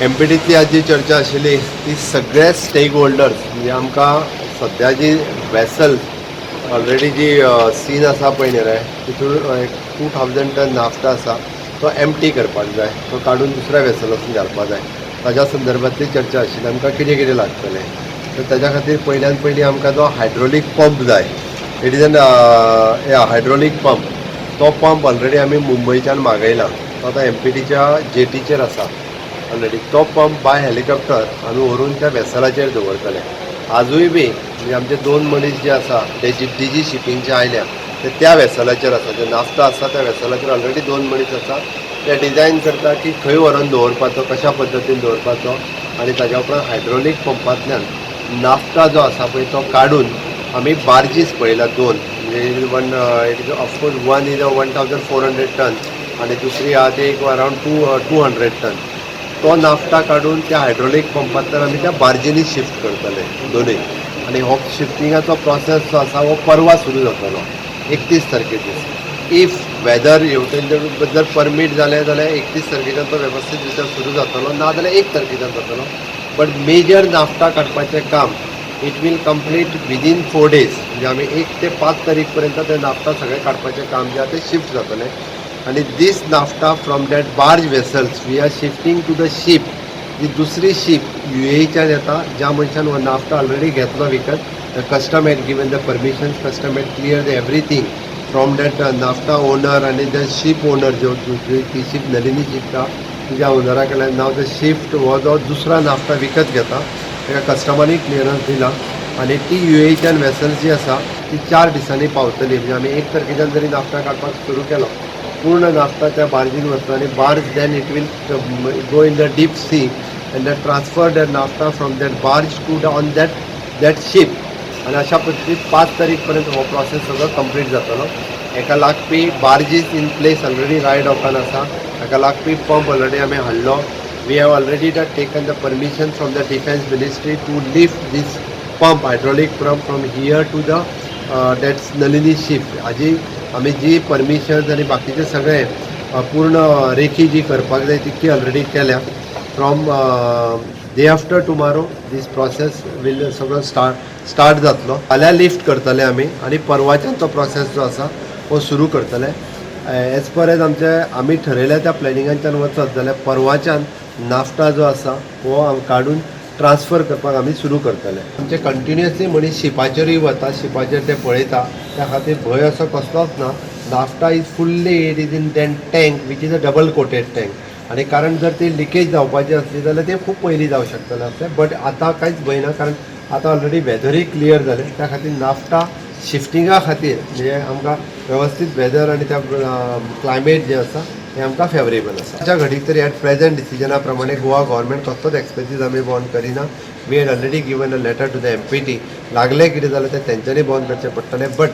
एमपीटींतली आज जी चर्चा आशिल्ली ती सगळे स्टेक होल्डर्स, म्हणजे आमकां सद्या जी वेसल ऑलरेडी जी सीन आसा पळय न्ही रे, तितून एक 2,000 टन नाफ्ता आसा, तो एमटी करपाक जाय, तो काडून दुसऱ्या वेसलासून घालपाक जाय. ताज्या संदर्भातली चर्चा आशिल्ली. आमकां कितें कितें लागतलें, तर ताज्या खातीर पयल्यान पयलीं आमकां जो हायड्रोलीक पंप जाय, it is an hydraulic pump. तो पंप ऑलरेडी आमी मुंबयच्यान मागयला. तो आतां एमपीटीच्या जेटीचेर आसा ऑलरेडी. तो पंप बाय हेलिकॉप्टर आमी व्हरून त्या वेसलाचेर दवरतले. आजूय बी म्हणजे आमचे दोन मनीस जे आसा ते जी डीजी शिपींगचे आयल्या, ते त्या वेसलाचेर आसा. जे नाफ्ता आसा त्या वेसलाचेर ऑलरेडी दोन मनीस आसा. ते डिजायन करता की खंय व्हरोन दवरपाचो, कशा पद्दतीन दवरपाचो आनी ताज्या उपरांत हायड्रोलीक पंपांतल्यान नाफ्ता जो आसा पळय तो काडून आमी बार्जीस पळयला दोन, म्हणजे one, it is of course one is a 1,400 ton आनी दुसरी आहा ती एक अरावंड 200 टन. तो नाफ्ता काडून त्या हायड्रोलीक पंपांतल्यान आमी त्या बार्जीनी शिफ्ट करतले दोनूय. आनी हो शिफ्टिंगाचो प्रोसेस जो आसा हो परवा सुरू जातलो, 31 तारखे दीस. If weather हेवटेन जर परमीट जालें जाल्यार 31 तारखेच्यान तो वेवस्थीत रित्या सुरू जातलो, ना जाल्यार 1 तारखेच्यान जातलो. बट मेजर नाफ्ता काडपाचें काम it will complete within 4 days. म्हणजे आमी 1 ते 5 तारीख पर्यंत ते नाफ्ता सगळें काडपाचें काम जें आहा तें शिफ्ट जातलें. आनी this naphtha from that barge vessels we are shifting to the ship. जी दुसरी शीप युएईच्यान येता, ज्या मनशान हो नाफ्ता ऑलरेडी घेतलो विकत, the custom had given the permission, custom had clear the everything from that naphtha owner आनी the ship owner. ज्यो ती शीप नलिनी शीप आहा, तिज्या ओनरा कडल्यान नाव the shift हो जो दुसरा नाफ्ता विकत घेता, ताका कस्टमांनी क्लियरन्स दिला आनी ती युएईच्यान वेसल जी आसा ती 4 दिसांनी पावतली. म्हणजे आमी 1 तारखेच्यान जरी नाफ्ता काडपाक सुरू केलो, पूर्ण नाफ्ता त्या बार्जीन वतलो आनी barge then it will go in the deep sea and the transfer that naphtha from that barge to the on that ship. आनी अशा पद्दतीन 5 तारीख पर्यंत हो प्रोसेस सगळो कंप्लीट जातलो. एका लागपी बार्जीस इन प्लेस ऑलरेडी ड्राय डॉकान आसा. ताका लागपी पंप ऑलरेडी आमी हाडलो. We have already the taken the permission from the Defence Ministry to lift this pump, hydraulic pump, from here to the that Nalini ship. हाजी आमी जी परमिशन्स आनी बाकीचे सगळे पूर्ण रेखी जी करपाक जाय तितकी ऑलरेडी केल्या. From day after tomorrow this process will सगळो स्टार्ट जातलो. फाल्यां लिफ्ट करतले आमी आनी परवाच्यान तो प्रोसेस जो आसा हो सुरू करतले. एज पर एज आमचे आमी ठरयल्या त्या प्लॅनिंगांच्यान वचत जाल्यार परवाच्यान नाफ्टा जो आसा हो काडून ट्रान्सफर करपाक आमी सुरू करतले. आमचे कंटिन्युअसली मनीस शिपाचेरूय वता, शिपाचेर ते पळयता. त्या खातीर भंय असो कसलोच ना. Naphtha is fully, it is in that tank which is a double coated tank. आनी कारण जर ती लिकेज जावपाची आसली जाल्यार ते खूब पयलीं जावं शकतलें आसलें, बट आतां कांयच भंय ना, कारण आतां ऑलरेडी वेदरूय क्लियर जालें. त्या खातीर नाफ्टा शिफ्टिंगा खातीर म्हणजे आमकां वेवस्थीत वेदर आनी त्या क्लायमेट जें आसा हें आमकां फेवरेबल आसा. आतांच्या घडीक तरी एट प्रेझेंट डिसिजना प्रमाणे गोवा गव्हर्मेंट कसलोच एक्सपेन्सीस आमी बॉन्ड करिना. We had already given a letter to the MPT. लागलें कितें जाल्यार तें तेंच्यांनी बॉन्ड करचें पडटलें, but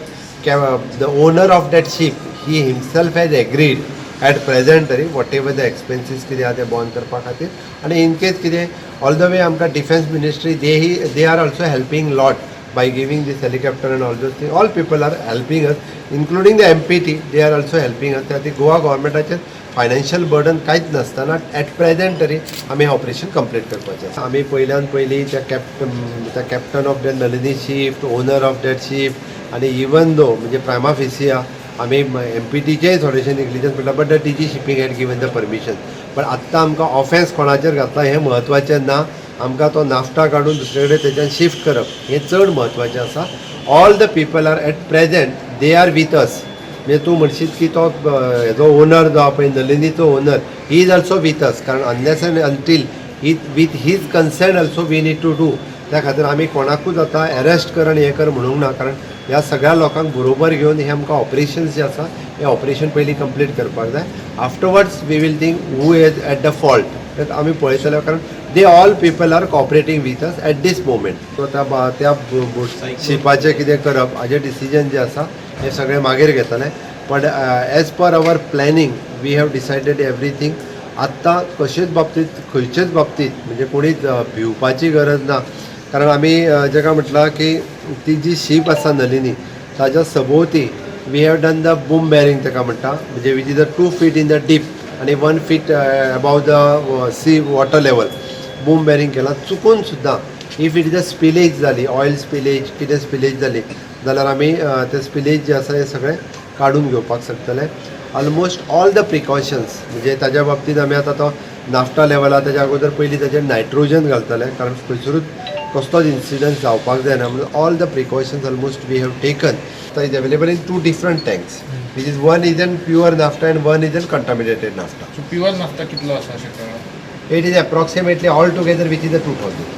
the owner of that ship, he himself has agreed at present तरी what ever the expenses कितें आहा ते बॉन्ड करपा खातीर. आनी इन केस कितें, ऑल the way आमकां Defence Ministry, they are also helping lot by giving this helicopter and all those things. All people are helping us, including the MPT, they are also helping us. त्या खातीर Goa गव्हर्मेंटाचेर financial burden कांयच नासतना eight present तरी आमी operation complete करपाचें आसा. आमी पयल्यान पयलीं त्या captain of that Nalini ship, owner of that ship आनी इवन दो म्हणजे प्रायमा फेसिया आमी एमपीटीचेय थोडेशे निग्लिजन्स पडला, but the DG Shipping had given the permission. पण आत्तां आमकां ऑफेन्स कोणाचेर घातला हें म्हत्वाचें ना. आमकां तो नाफ्टा काडून दुसरे कडेन तेच्यान शिफ्ट करप हें चड म्हत्वाचें आसा. All the people are at present, they are with us. म्हणजे तूं म्हणशीत की तो हेजो ओनर जो आहा पळय, नलिनीचो owner, he is also with us, कारण unless and until he with his consent also we need to do. त्या खातीर आमी कोणाकूच आतां एरेस्ट कर आनी हें कर म्हणूंक ना, कारण ह्या सगळ्या लोकांक बरोबर घेवन हें आमकां ऑपरेशन्स जें आसा हें ऑपरेशन पयलीं कंप्लीट करपाक जाय. Afterwards we will think who is at the fault. आमी पळयतले, कारण they all people are cooperating with us at this moment. So त्या शिपाचें कितें करप हाजें डिसिजन जें आसा हें सगळें मागीर घेतलें, but as per our planning we have decided everything. आत्तां कशेच बाबतींत, खंयचेच बाबतींत म्हणजे कोणीच भिवपाची गरज ना, कारण आमी जेका म्हटलां की ती जी शीप आसा नलिनी, ताच्या सभोवती we have done the boom bearing ताका म्हणटा, म्हणजे which is a 2 feet in the deep. आनी 1 feet above the sea water level boom bearing केला. चुकून सुद्दां if it is a spillage जाली, ऑयल स्पिलेज, कितें स्पिलेज जाली जाल्यार आमी ते स्पिलेज जे आसा हे सगळें काडून घेवपाक शकतले. ऑलमोस्ट ऑल the precautions, म्हणजे ताज्या बाबतींत आमी आतां तो नाफ्टा लेवला ताच्या अगोदर पयलीं ताजेर नायट्रोजन घालतले, कारण खंयसरूच कसलोच इन्सिडंट जावपाक जायना म्हणून. All the precautions almost we have taken. Is available in two different tanks, which is one is an pure naphtha and one is an contaminated naphtha. So pure naphtha कितलो आसा अशें कळ्ळा? It is approximately all together, which is the 2000.